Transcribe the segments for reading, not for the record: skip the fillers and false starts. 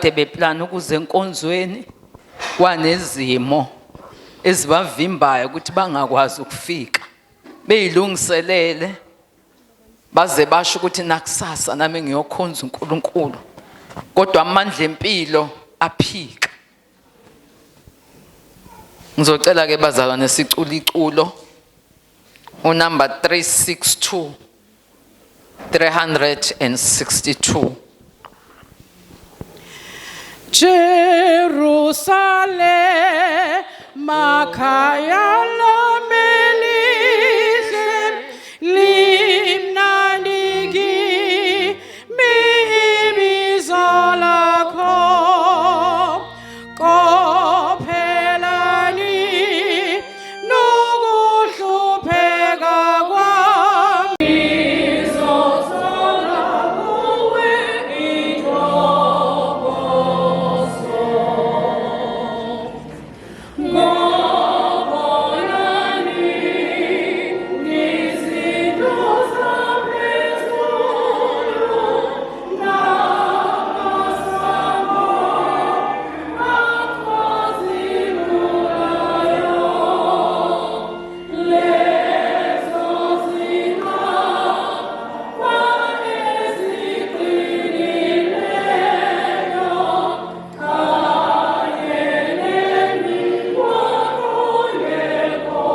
Beplana ukuze enkonzweni kwanezimo ezibavimbayo ukuthi bangakwazi ukufika beyilungiselele baze basho ukuthi nakusasa nami ngiyokhonza uNkulunkulu, kodwa amandla empilo aphika. Ngizocela ke bazalwane sicula iculo unumber 362, 362. Jerusalem, makhaya lami elihle, limnandi kimi ibizo lakho. Kophelani nokuhlupheka kwami. Ngizothola kuwe intokozo. Ngobonani izinto zaphezulu namasango akhazimulayo, lezo zinqaba eziqinileyo kanye nemigwaqo yegolide.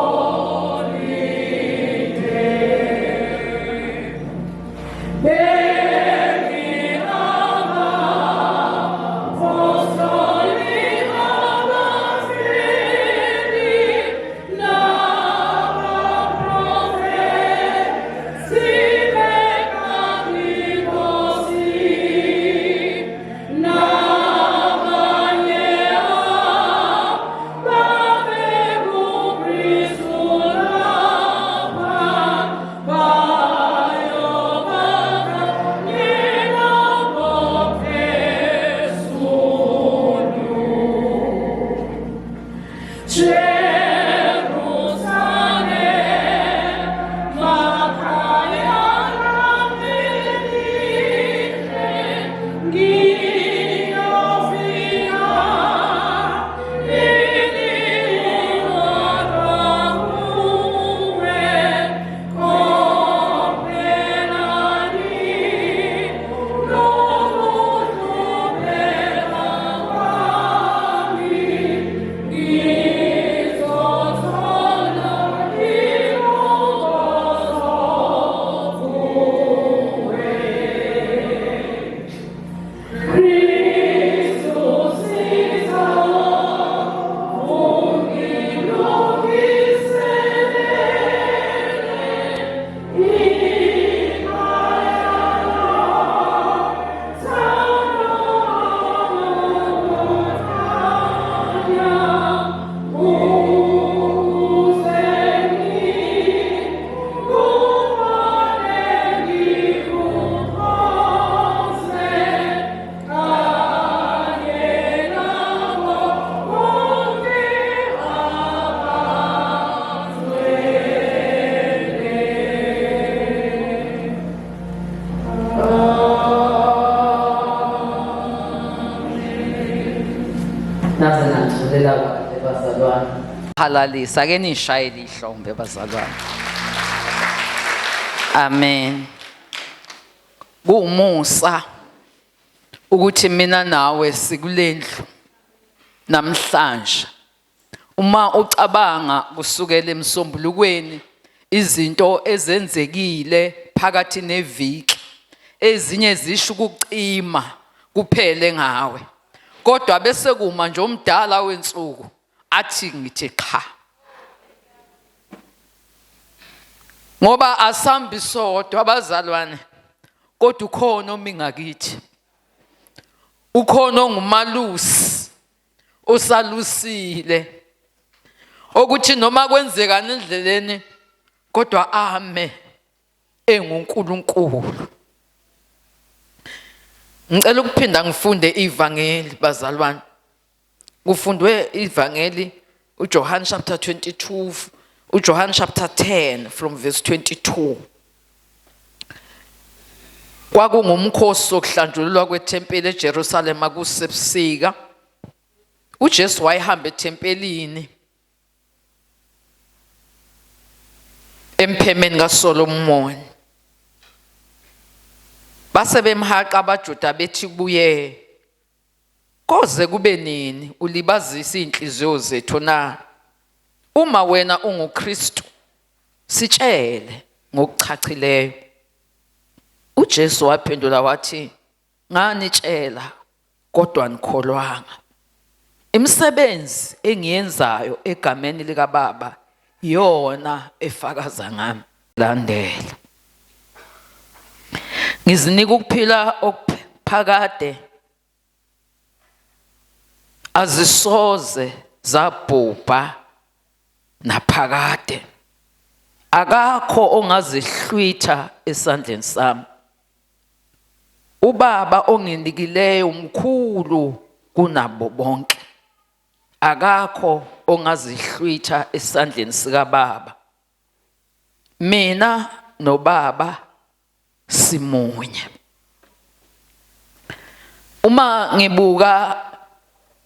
Bemi abapostoli abafeli nabaprofethi bekaNkosi nabanye ababe kuKristu lapha bayoba kanye nabo phezulu. Jerusalem, makhaya lami elihle, ngiyofika nini kodwa kuwe? Kophelani nokuhlupheka kwami, ngizothola intokozo kuwe. Kristu siza ungilungiselele ikhaya lothando lokukhanya, ukuze ngikubone ngikukhonze kanye nabo bonke abangcwele. Naze nangitholela kahle bazalwane. Halalisa ake nishayele ihlombe bazalwane. Amen. Kuwumusa ukuthi mina nawe sikulendlu namhlanje. Uma ucabanga kusukela emsombulukweni izinto ezenzekile phakathi neviki, ezinye zisho ukucima kuphele ngawe. Kodwa bese kuma nje omdala wensuku athi ngithi cha. Ngoba asambi sodwa abazalwane, kodwa ukhona omi ngakithi. Ukhona ongumalusi osalusile okuthi noma kwenzekani endleleni kodwa ame enguNkulunkulu. Ngicela ukuphinda ngifunde ivangeli bazalwane. Kufundwe ivangeli uJohn chapter 22, uJohn chapter 10 from verse 22. Kwakungumkhosi wokuhlanjululwa kwethempeli eJerusalema kusebusika. UJesu wayehamba ethempelini emphemeni kaSolomoni. Base bemhaqa abaJuda bethi kuye, koze kube nini ulibazisa inhliziyo zethu na? Uma wena unguKristu, sitshele ngokuchachileyo. UJesu waphendula wathi, nganitshela kodwa nikholwanga. Imisebenzi engiyenzayo egameni likaBaba iyona efakaza ngami. Landela. Ngizinika ukuphila okuphakade azisoze zabhubha naphakade. Akakho ongazihlwitha esandleni sami. Ubaba onginikileyo mkhulu kunabo bonke. Akakho ongazihlwitha esandleni sikaBaba. Mina noBaba simunye. Uma ngibuka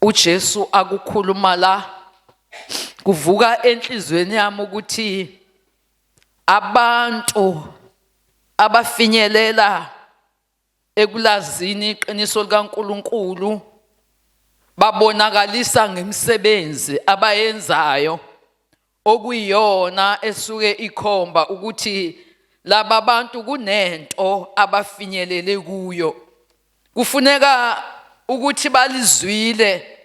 uJesu akukhuluma la, kuvuka enhlizweni yami ukuthi abantu abafinyelela ekulazini iqiniso likaNkuluNkulu babonakalisa ngemisebenzi abayenzayo okuyiyona esuke ikhomba ukuthi laba bantu kunento abafinyelele kuyo. Kufuneka ukuthi balizwile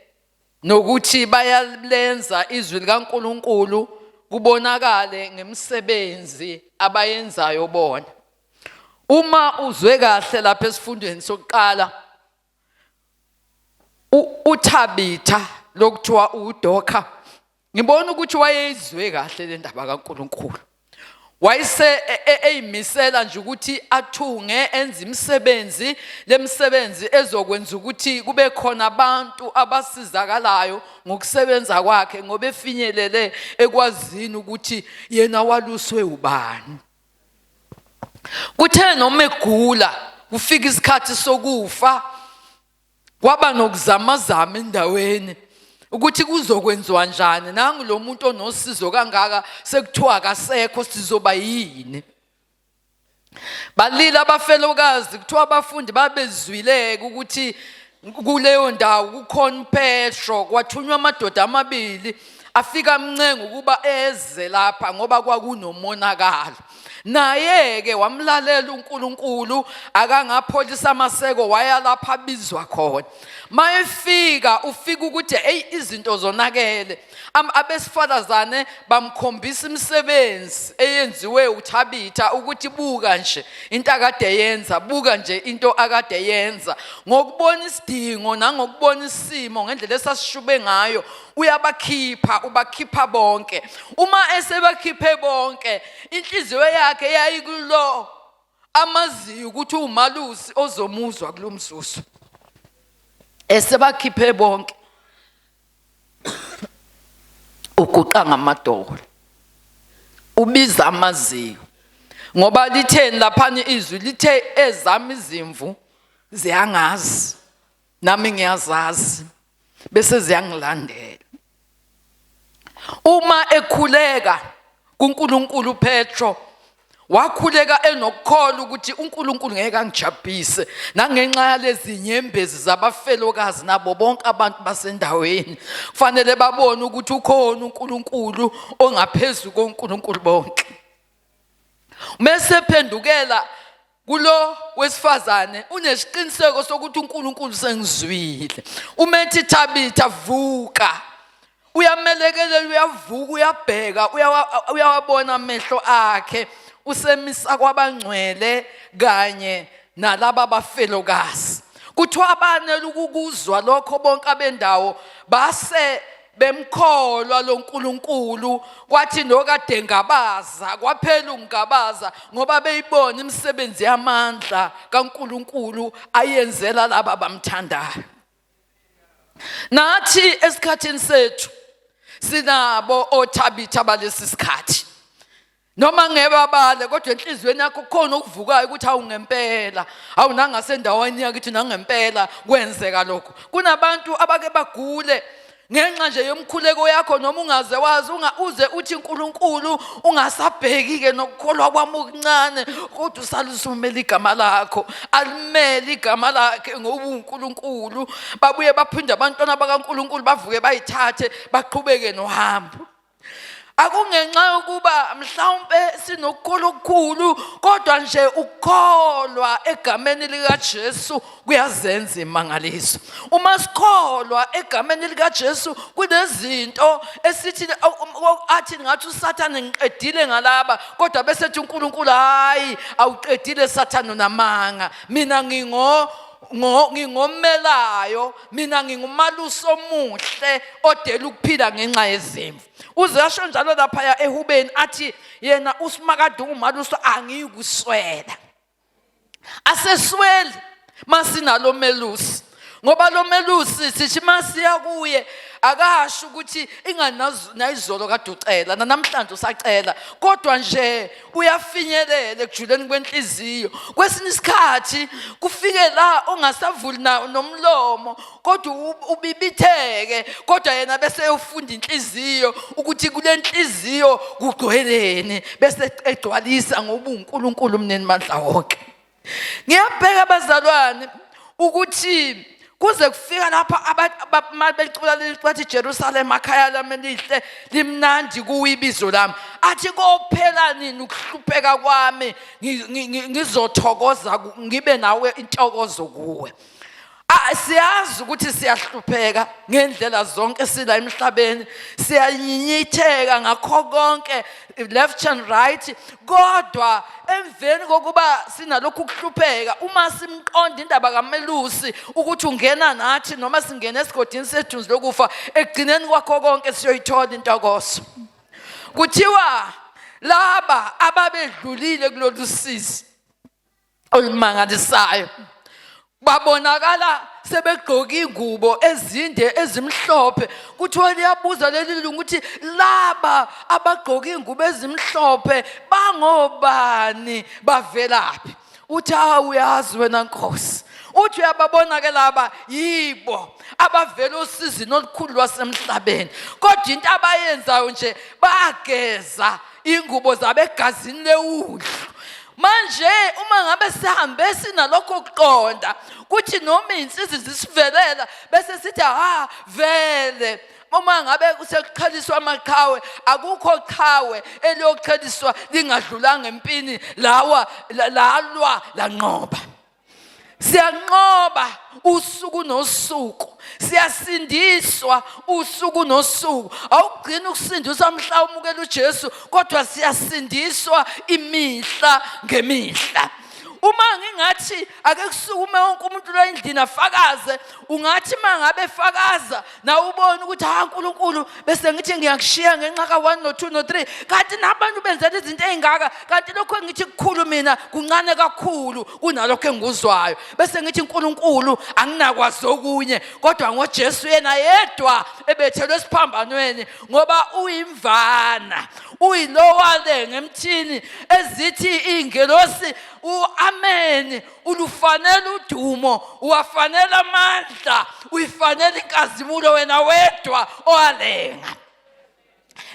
nokuthi bayalenza izwi likaNkuluNkulu kubonakale ngemisebenzi abayenzayo bona. Uma uzwe kahle lapha esifundweni sokuqala, uThabitha lokuthiwa uDoka, ngibona ukuthi wayeyizwe kahle le ndaba kaNkuluNkulu. Wayese eyimisela nje ukuthi athunge enze imisebenzi, lemisebenzi ezokwenza ukuthi kube khona abantu abasizakalayo ngokusebenza kwakhe, ngoba efinyelele ekwazini ukuthi yena waluswe ubani. Kuthe noma egula kufika isikhathi sokufa, kwaba nokuzamazama endaweni ukuthi kuzokwenziwa njani, nangu lo muntu onosizo kangaka sekuthiwa akasekho, sizoba yini? Balila abafelokazi, kuthiwa abafundi babezwileke ukuthi kuleyo ndawo kukhona uPetro, kwathunywa amadoda amabili afika amncenga ukuba eze lapha ngoba kwakunomonakalo. Naye-ke wamlalela uNkulunkulu, akangapholisa amaseko, waya lapha abizwa khona. Mayefika ufika ukuthi hey, izinto zonakele. Abesifazane bamkhombisa imisebenzi eyenziwe uThabitha ukuthi buka nje into akade yenza, buka nje into akade yenza. Ngokubona isidingo nangokubona isimo ngendlela esasishube ngayo, uyabakhipha, ubakhipha bonke. Uma esebakhiphe bonke, inhliziyo yakhe yayikulo amaziyo ukuthi umalusi ozomuzwa kulomzuzu. Esebakhiphe bonke, uguqa ngamadolo, ubiza amaziyo, ngoba litheni laphana izwi lithe ezami izimvu ziyangazi nami ngiyazazi bese ziyangilandela. Uma ekhuleka kuNkulunkulu Petro wakhuleka enokukholwa ukuthi uNkulunkulu ngeke angijabhise nangenxa yalezi nyembezi zabafelokazi nabo bonke abantu basendaweni, kufanele babone ukuthi ukhona uNkulunkulu ongaphezulu koNkulunkulu bonke. Mese phendukela kulo wesifazane unesiqiniseko sokuthi uNkulunkulu sengizwile. Umethi Thabitha vuka, uyamelekelela, uyavuka, uyabheka, uyawabona amehlo akhe, usemisa kwabangcwele kanye nalaba bafelokazi. Kuthiwa abanele ukukuzwa lokho bonke abendawo base bemkholwa lo Nkulunkulu, kwathi nokade ngabaza kwaphela ungabaza, ngoba beyibona imisebenzi yamandla kaNkulunkulu ayenzela laba bamthandayo. Nathi esikhathini sethu sinabo oThabitha balesi sikhathi. Noma ngebabale kodwa enhliziyweni yakho kukhona okuvukayo ukuthi awu ngempela, awu nangasendaweni yakithi nangempela kwenzeka lokho. Kunabantu abake bagule ngenxa nje yomkhuleko yakho, noma ungaze wazi, uze uthi uNkulunkulu ungasabheki-ke nokukholwa kwami okuncane, kodwa usalusumela igama lakho, alimele igama lakhe ngoba uNkulunkulu. Babuye baphinde abantwana bakaNkulunkulu bavuke bayithathe baqhubeke nohambo. Akungenxa yokuba mhlawumpe sinokukholwa okukhulu, kodwa nje ukukholwa egameni likaJesu kuyazenza imangaliso. Uma sikholwa egameni likaJesu kunezinto esithi athi ngathi uSathane ngiqedile ngalaba, kodwa bese ethi uNkulunkulu hayi awuqedile Sathane, unamanga, mina ngingomelayo, mina ngingumalusi omuhle odela ukuphila ngenxa yezimvu. Uze asho njalo laphaya ehubeni athi yena usimakade ungumalusi angiyikuswela. Asesweli masinalo melusi, ngoba lo melusi sithi masiya kuye akasho ukuthi inganayizolo kade ucela namhlanje usacela, kodwa nje uyafinyelela ekujuleni kwenhliziyo. Kwesinye isikhathi kufike la ongasavuli nomlomo, kodwa ubibitheke, kodwa yena bese eyofunda inhliziyo ukuthi kule nhliziyo kugcweleni, bese egcwalisa ngoba uNkulunkulu umnini mandla wonke. Ngiyabheka bazalwane ukuthi kuze kufika lapha becula leli bathi Jerusalem akhaya lami elihle limnandi kuwe ibizo lami, athi kophela nini ukuhlupheka kwami, ngizothokoza ngibe nawe intokozo kuwe. Siyazi ukuthi siyahlupheka ngendlela zonke sila emhlabeni, siyanyinyitheka ngakho konke left and right, kodwa emveni kokuba sinalokhu kuhlupheka, uma simqonda indaba kamelusi ukuthi ungena nathi noma singena esigodini sethunzi lokufa, ekugcineni kwakho konke siyoyithola intokozo. Kuthiwa laba ababedlulile kulolu sizi olumangalisayo babonakala sebegqoka ingubo ezinde ezimhlophe. Kuthiwa liyabuza leli lungu ukuthi laba abagqoka ingubo ezimhlophe bangobani, bavelaphi? Uthi hawu uyazi wena Nkosi. Uthi uyababona ke laba yibo abavela osizini olukhulu lwasemhlabeni, kodwa into abayenzayo nje bageza ingubo zabo egazini lewundlu. Manje uma ngabe sihambe sinalokho kuqonda kuthi noma izinsizi zisivelela bese sithi ha vele uma ngabe sekuqheliswa amaqhawe, akukho qhawe eliyoqheliswa lingadlulanga empini, lawa lalwa lanqoba. Siyanqoba usuku nosuku, siyasindiswa usuku nosuku. Awugcini ukusindiswa mhla umukela uJesu, kodwa siyasindiswa imihla ngemihla. Uma ngingathi ake kusukume wonke umuntu la endlini afakaze, ungathi mangabe fakaza nawe ubone ukuthi ha uNkulunkulu bese ngithi ngiyakushiya ngenxa ka-1 no-2 no-3, kanti nabantu benzela izinto ey'ngaka, kanti lokho engithi kukhulu mina kuncane kakhulu kunalokho engikuzwayo. Bese ngithi uNkulunkulu anginakwazi okunye kodwa ngoJesu yena yedwa ebethelwe esiphambanweni, ngoba uyimvana, uyilowale ngemthini ezithi iy'ngelosi u-amen, ulufanele udumo, uwafanele amandla, uyifanele inkazimulo wena wedwa owalenga.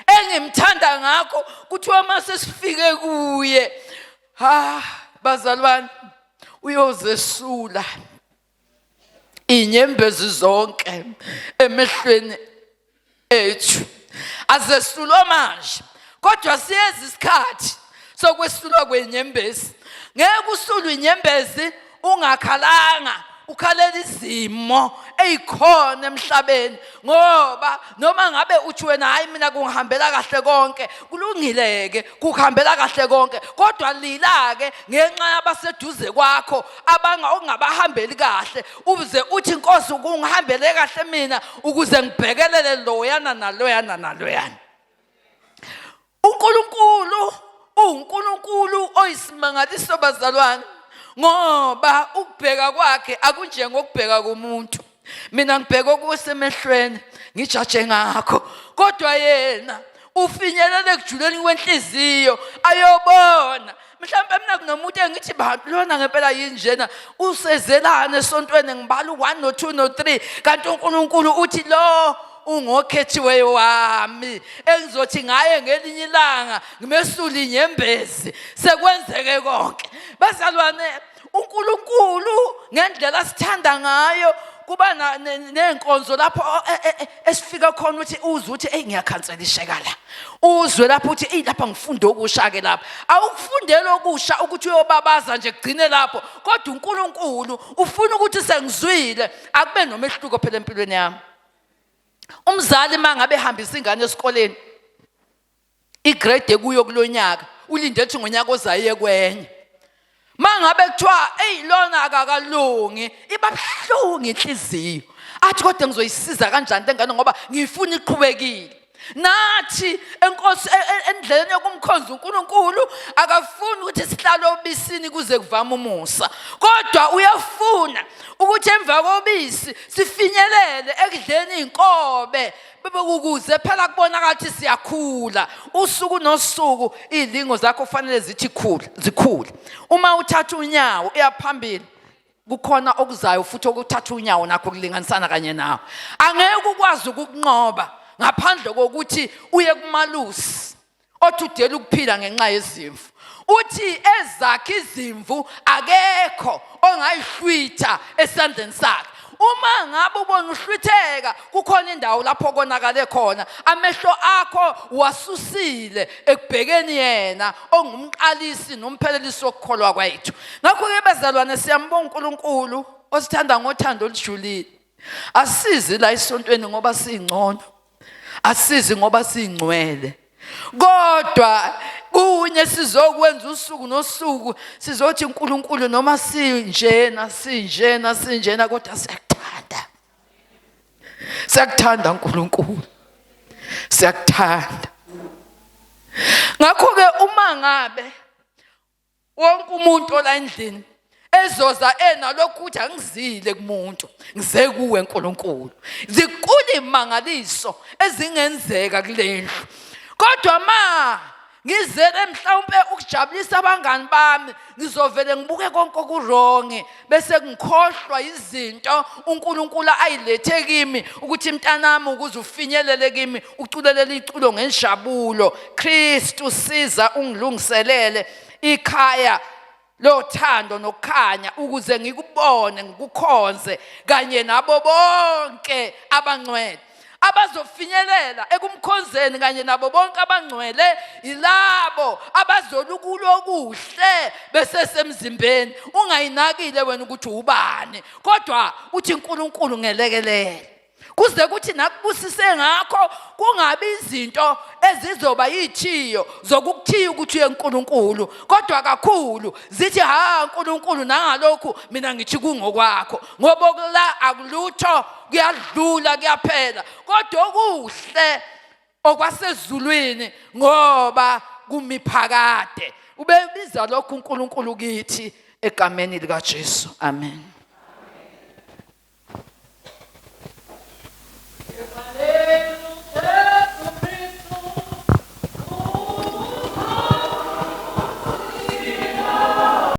Engimthanda ngakho kuthiwa mase sifike kuye, ha bazalwane, uyozesula inyembezi zonke emehlweni ethu. Azesulwa manje, kodwa siyeza isikhathi sokwesulwa kwenyembezi. Ngeke usulwe inyembezi ungakhalanga, ukhalela izimo ezikhona emhlabeni, ngoba noma ngabe uthi wena hayi mina kungihambela kahle konke, kulungile ke kuhambela kahle konke, kodwa lila ke ngenxa yabaseduze kwakho abanga ongabahambeli kahle, uze uthi Nkosi ukungihambele kahle mina ukuze ngibhekelele loyana naloyana naloyana. uNkulunkulu uNkulunkulu oyisimangaliso bazalwane, ngoba ukubheka kwakhe akunjengokubheka komuntu. Mina ngibheka okusemehlweni ngijaje ngakho, kodwa yena Ufinyelela ekujuleni kwenhliziyo ayobona. Mhlawumbe mina kunomuntu engithi bantu lona ngempela yinjena usezelana esontweni ngibala u1 no2 no3 kanti uNkulunkulu uthi lo ungokhethiweyo wami engizothi ngaye ngelinye ilanga ngimesule inyembezi sekwenzeke konke. Bazalwane, uNkulunkulu ngendlela asithanda ngayo kuba nenkonzo lapho esifika khona ukuthi uzwe ukuthi hey ngiyakhanselisheka la, uzwe lapho ukuthi hey lapha ngifunda okusha ke lapha. Awukufundeli okusha ukuthi uyobabaza nje kugcine lapho, kodwa uNkulunkulu ufuna ukuthi sengizwile akube nomehluko phela empilweni yami. Umzali mangabe ehambisa ingane esikoleni, igrade ekuyo kulonyaka ulinde ukuthi ngonyaka ozayo iye kwenye. Mangabe kuthiwa eyi lona akakalungi, iba buhlungu inhliziyo, athi kodwa ngizoyisiza kanjani lengane ngoba ngifuna iqhubekile. Nathi enkosi endleleni yokumkhonza uNkulunkulu akafuni ukuthi sihlale obisini kuze kuvame umusa, kodwa uyafuna ukuthi emva kobisi sifinyelele ekudleni inkobe, bebe ukuze phela kubonakala ukuthi siyakhula usuku nosuku. Izilingo zakho kufanele zithi khula, zikhule. Uma uthatha unyawo uya phambili, kukhona okuzayo futhi okuthatha unyawo nakho kulinganisana kanye nawe. Angeke ukwazi ukukunqoba ngaphandle kokuthi uye kumalusi othi udela ukuphila ngenxa yezimvu. Uthi ezakhe izimvu akekho ongayihlwitha esandleni sakhe. Uma ngabe ubona uhlwitheka, kukhona indawo lapho konakale khona, amehlo akho wasusile ekubhekeni yena ongumqalisi nomphelelisi wokukholwa kwethu. Ngakho-ke bazalwane, siyambonga uNkulunkulu osithanda ngothando olujulile. Asizi la esontweni ngoba singcono, asizi ngoba singcwele, kodwa kunye sizokwenza usuku nosuku, sizothi uNkulunkulu noma sinjena sinjena sinjena, kodwa siyakuthanda, siyakuthanda uNkulunkulu, siyakuthanda. Ngakho-ke uma ngabe wonke umuntu ola endlini ezoza enalokhu ukuthi angizile kumuntu, ngize kuwe nkulunkulu, zinkulu imangaliso ezingenzeka kule ndlu. Kodwa ma ngizele mhlawumpe ukujabulisa abangani bami, ngizovele ngibuke konke okuwrong bese ngikhohlwa izinto uNkulunkulu ayilethe kimi ukuthi mntanami ukuze ufinyelele kimi uculelele iculo ngenjabulo. Kristu siza ungilungiselele ikhaya lothando nokukhanya ukuze ngikubone ngikukhonze kanye nabo bonke abangcwele. Abazofinyelela ekumkhonzeni kanye nabo bonke abangcwele yilabo abazolukulo okuhle besesemzimbeni. Ungayinakile wena ukuthi ubani, kodwa uthi uNkulunkulu ngelekelele kuze kuthi nakubusise ngakho kungabi izinto ezizoba yithiyo zokukuthiya ukuthi uye uNkulunkulu, kodwa kakhulu zithi ha uNkulunkulu nangalokhu mina ngithi kungokwakho, ngoba okula akulutho, kuyadlula, kuyaphela, kodwa okuhle okwasezulwini ngoba kumiphakade. Ubebiza lokhu uNkulunkulu kithi egameni likaJesu, amen.